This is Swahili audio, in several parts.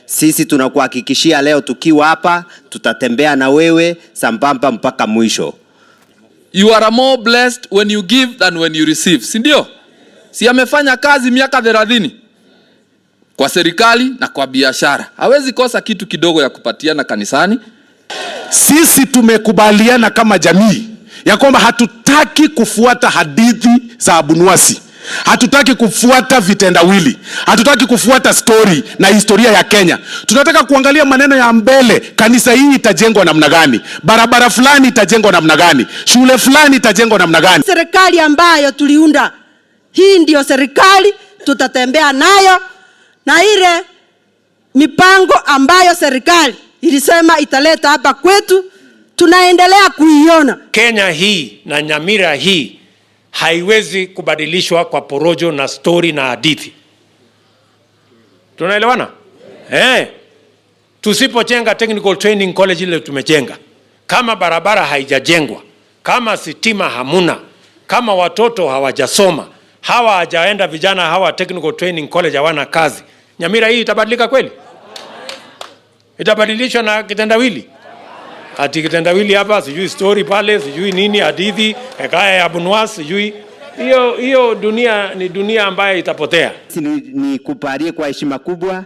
Sisi tunakuhakikishia leo tukiwa hapa tutatembea na wewe sambamba mpaka mwisho. You are more blessed when you give than when you receive, si ndio? Si amefanya kazi miaka 30 kwa serikali na kwa biashara, hawezi kosa kitu kidogo ya kupatiana kanisani. Sisi tumekubaliana kama jamii ya kwamba hatutaki kufuata hadithi za Abunuwasi, hatutaki kufuata vitendawili, hatutaki kufuata story na historia ya Kenya. Tunataka kuangalia maneno ya mbele. Kanisa hii itajengwa namna gani? Barabara fulani itajengwa namna gani? Shule fulani itajengwa namna gani? Serikali ambayo tuliunda hii ndiyo serikali tutatembea nayo, na ile mipango ambayo serikali ilisema italeta hapa kwetu tunaendelea kuiona. Kenya hii na Nyamira hii haiwezi kubadilishwa kwa porojo na stori na hadithi. Tunaelewana? Eh. Tusipojenga Technical Training College ile tumejenga, kama barabara haijajengwa, kama sitima hamuna, kama watoto hawajasoma, hawa hawajaenda vijana hawa Technical Training College hawana kazi, Nyamira hii itabadilika kweli? Itabadilishwa na kitendawili? Ati kitendawili hapa, sijui story pale, sijui nini, hadithi hekaya ya Abunuwasi, sijui hiyo hiyo. Dunia ni dunia ambayo itapotea. Nikubalie kwa heshima kubwa,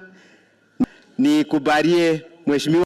nikubalie mheshimiwa.